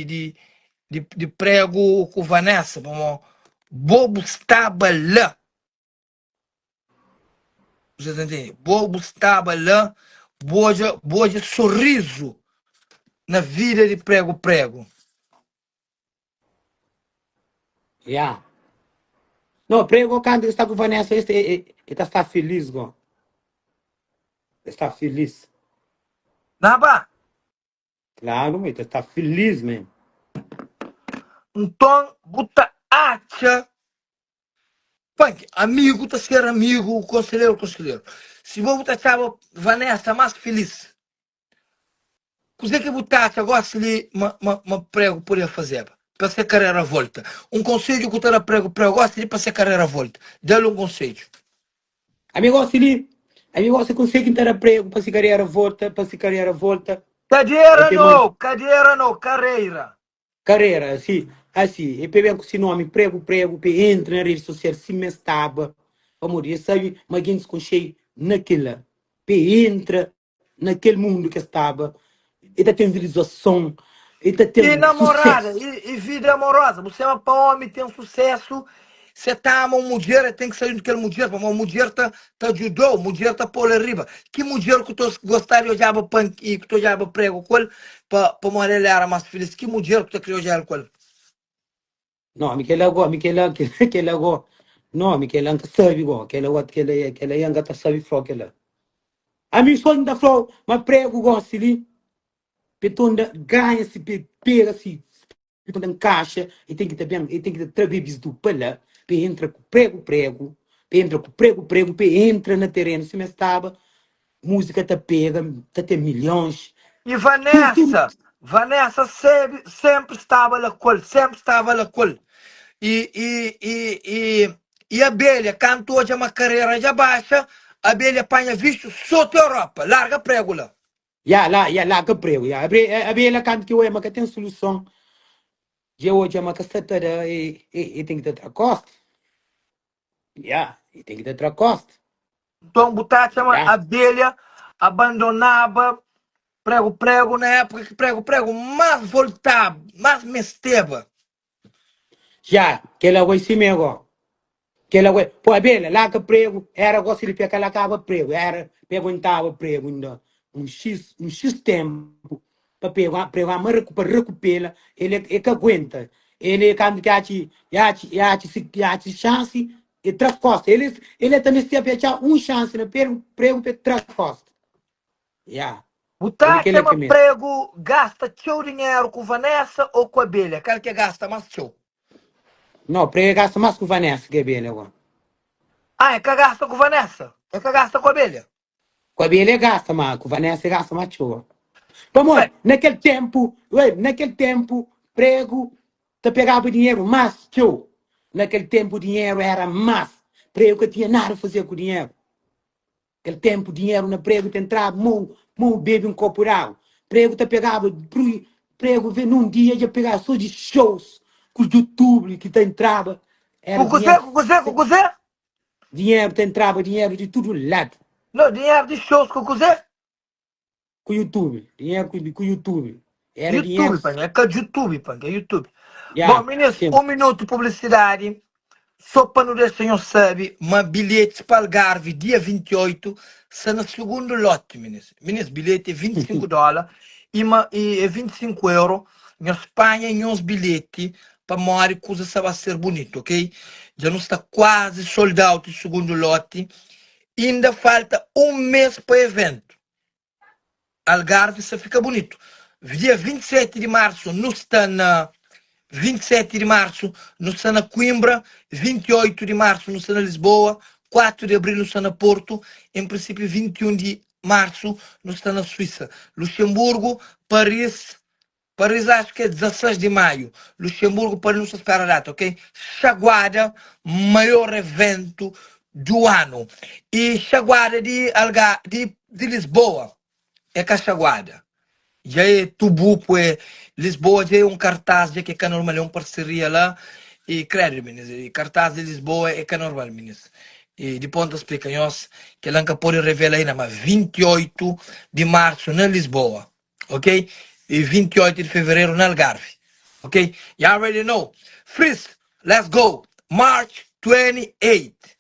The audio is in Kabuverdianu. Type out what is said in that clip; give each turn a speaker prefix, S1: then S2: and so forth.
S1: di di di prego ku Vanessa, pamodi bo bu staba la. Você ta ntende? Bo bu staba la, bu odja, bu odja sorrizu na vida di prego prego.
S2: Ya. No, prego kantu ki sta ku Vanessa, este, e, e, e ta sta feliz go. E sta feliz.
S1: Na ba?
S2: Claro, e ta sta feliz man.
S1: Nton bu ta atxa Panki, amigu ta ser amigu, konselheru konselheru. Si bo bu ta atxaba Vanessa más filís, kuzê ki bu ta atxa gósi li ma, ma, ma pregu podia fazeba pa se karera volta? Un konsedju ku ta da pregu pregu gósi li pa se karera volta. Da-l un konsedju.
S2: Ami gósi li, ami gósi konsê ki N ta da pregu pa se karera volta, pa se karera volta, é
S1: Kadera
S2: pe man.
S1: no, kadera no, kareira.
S2: Karera, asi, asi, e pe ben ku si nomi pregu pregu pe entra na redi sosial sima es staba, pamodi es sabe ma gentis konxe-i na kila, pe entra na kel mundu ke staba, e ta ten vizualizason, e ta
S1: E
S2: ten
S1: namorada,
S2: susesu.
S1: e, e vida amorosa. Bu sema pa omi ten susesu, se ta ama un mudjer, e ten ki sta juntu kel mudjer, pamodi mudjer ta ta djudau, mudjer ta pô-l riba. Ki mudjer ku ta gosta di odjaba pan i ku ta odjaba pregu ku el, pa pamodi el era más filís? Ki mudjer ku ta kria odja el ku el?
S2: No, mi kela go, mi kela, kela, kela go. No, mi kela nka sabi go, kela go, kela, kela ya nka ta sabi flau kela. Ami só nta flau ma pregu gosi li, pe tonda ganha si pe pega si pe tonda nkaxa, e ten ki ta ben, e ten ki ta tra bebis du pa la, pe entra ku pregu pregu, pe entra ku pregu pregu, pe entra na terenu sima es staba, múzika ta pega, ta ten milhons.
S1: E
S2: Tudu, tudu.
S1: Vanessa, Vanessa sebe, sempre staba la ku el, sempre staba la ku el. E, e, e, e, e Abelha, kantu odja ma karera dja baxa, Abelha panha vistu sô ti Europa, larga pregu la.
S2: Ya la, ya la ka pregu, ya. Abre, abelha kantu ki oia ma ka ten soluson, dja odja ma ka sta ta da, e, e, e ten ki ta tra kosta. Ya, e ten ki ta tra kosta.
S1: Nton bu ta atxa ma
S2: Ya.
S1: Abelha abandonaba pregu pregu na époka ki pregu pregu más voltaba, más mesteba.
S2: Ya, kela goi sime go. Kela goi, pô abelha la ka pregu, era gosi di peka la kaba pregu, era pe aguentaba pregu inda un xis, un xis tempu pa pegu, pregu ama pa rekupela, el e ka aguenta. El e kantu ki atxi, e atxi, e atxi si, e atxi xansi, e tra kosta. El el e ta mestia pa e atxa un xansi na pregu, pregu pa e tra kosta. Ya,
S1: Bu ta
S2: ami
S1: atxa
S2: kela
S1: ma
S2: ki meste.
S1: pregu gasta txeu dinheru ku Vanessa ô ku Abelha? Kal ki gasta más txeu?
S2: No, pregu e gasta más ku Vanessa ki Abelha gó.
S1: Ah, e ka gasta ku Vanessa? E ka gasta ku Abelha?
S2: Ku Abelha e gasta, ma ku Vanessa e gasta más txeu gó. Pamodi
S1: Bai.
S2: na kel ténpu, oi, na kel ténpu pregu ta pegaba dinheru más txeu. Na kel ténpu dinheru éra más. Pregu ka tinha nada faze ku dinheru. Kel ténpu dinheru na pregu ta entraba mô, mô bebe un kopu d'agu. Pregu ta pegaba, pregu ve nun dia dja pegaba sô di shows ku youtube ki ta entraba. Éra
S1: Ku kuzê,
S2: dinheru,
S1: ku kuzê, ku kuzê?
S2: dinheru ta entraba dinheru di tudu ladu.
S1: Não, dinheru di shows ku kuzê?
S2: Ku youtube, dinheru ku, ku youtube. Éra dinheru.
S1: YouTube, pa é ka YouTube, pa é YouTube.
S2: Ya,
S1: Bom, meninos,
S2: sim.
S1: um minuto de publicidade. Só para não deixar senhor sabe, ma bilhetes para Algarve, dia 28, está no segundo lote, meninos. Meninos, bilhete é 25 dólares e, ma, e é 25 euro. Nhos panha nhos bilhete pa mori kuza sa ba ser bonito, ok? Já não está quase sold out o segundo lote. Inda falta um mês para evento. Algarve sa fika bunitu. Dia 27 di marsu nu sta na 27 di marsu nu sta na Coimbra, 28 di marsu nu sta na Lisboa, 4 di abril nu sta na Porto, em princípio 21 di marsu nu sta na Suíça, Luxemburgo, Paris, Paris acho que é 16 de maio, Luxemburgo, Paris nu sta spera data, ok? Chaguada, maior evento do ano. E Chaguada di Alga, di, di Lisboa, é ka Chaguada. Dja é Tubupo, é Lisboa, dja é um cartaz, dja que é ka normal, é um parceria lá. E credo, minis, e cartaz de Lisboa é ka normal, minis. E depois N ta explica nhos, que lá N ka pode revela ainda, mas 28 de março na Lisboa. Ok? E 28 de fevereiro na Algarve. Ok, you already know. Frizz, let's go. March 28.